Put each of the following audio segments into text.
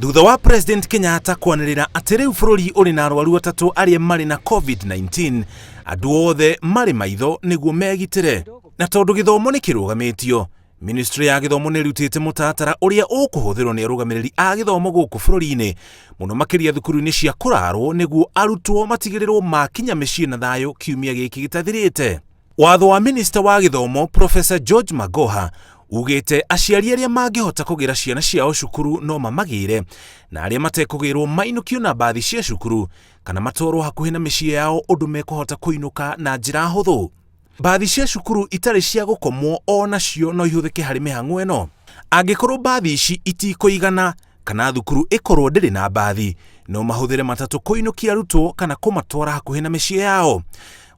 Thutha wa President Kenyatta kwanĩrĩra atĩ rĩu bũrũri ũrĩ na arwaru atatũ arĩa marĩ na COVID-19, andũ othe marĩ maitho nĩguo megitĩre. Na tondũ gĩthomo nĩ kĩrũgamĩtio, Ministry ya gĩthomo nĩ ĩrutĩte mũtaratara ũrĩa ũkũhũthĩrwo nĩ arũgamĩrĩri a gĩthomo gũkũ bũrũri-inĩ, mũno makĩria thukuru-inĩ cia kũrarwo nĩguo arutwo matigĩrĩrwo makinya mĩciĩ na thayũ kiumia gĩkĩ gĩtathirĩte. Watho wa minista wa gĩthomo Professor George Magoha ugĩte aciari arĩa mangĩhota kũgĩra ciana ciao cukuru no mamagĩre na arĩa matekũgĩrwo mainũkio na mbathi cia cukuru kana matwarwo hakuhĩ na mĩciĩ yao ũndũ mekũhota kũinũka na njĩra hũthũ. Mbathi cia cukuru itarĩ cia gũkomwo o nacio no ihũthĩke harĩ mĩhang'o ĩno. Angĩkorwo mbathi ici itikũigana kana thukuru ĩkorwo ndĩrĩ na mbathi, no mahũthĩre matatũ kũinũkia arutwo kana kũmatwara hakuhĩ na mĩciĩ yao.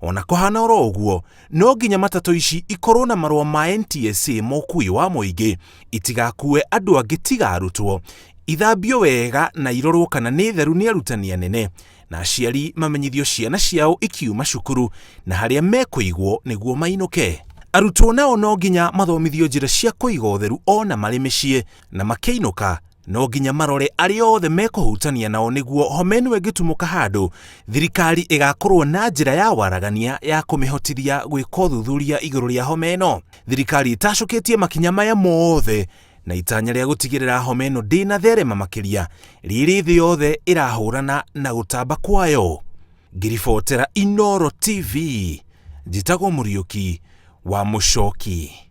Ona kũhana oro ũguo, no nginya matatũ ici ikorwo na marũa ma NTSA ma ũkui wa mũingĩ, itigakue andũ angĩ tiga arutwo, ithambio wega na irorwo kana nĩ theru nĩ arutani anene, na aciari mamenyithio ciana ciao ikiuma cukuru na harĩa mekũigwo nĩguo mainũke. Arutwo nao no nginya mathomithio njĩra cia kũiga ũtheru ona marĩ mĩciĩ, na makĩinũka no nginya marore arĩa othe mekũhutania nao nĩguo homa ĩno ĩngĩtumũka handũ, thirikari ĩgakorwo na njĩra ya waragania ya kũmĩhotithia gwĩka ũthuthuria igũrũ rĩa homa ĩno. Thirikari ĩtacũkĩtie makinya maya mothe na itanya rĩa gũtigĩrĩra homa ĩno ndĩnatherema makĩria rĩrĩ thĩ yothe ĩrahũrana na gũtamba kwayo. Ngĩribotera Inooro TV, njĩtagwo Mũriũki wa Mũcoki.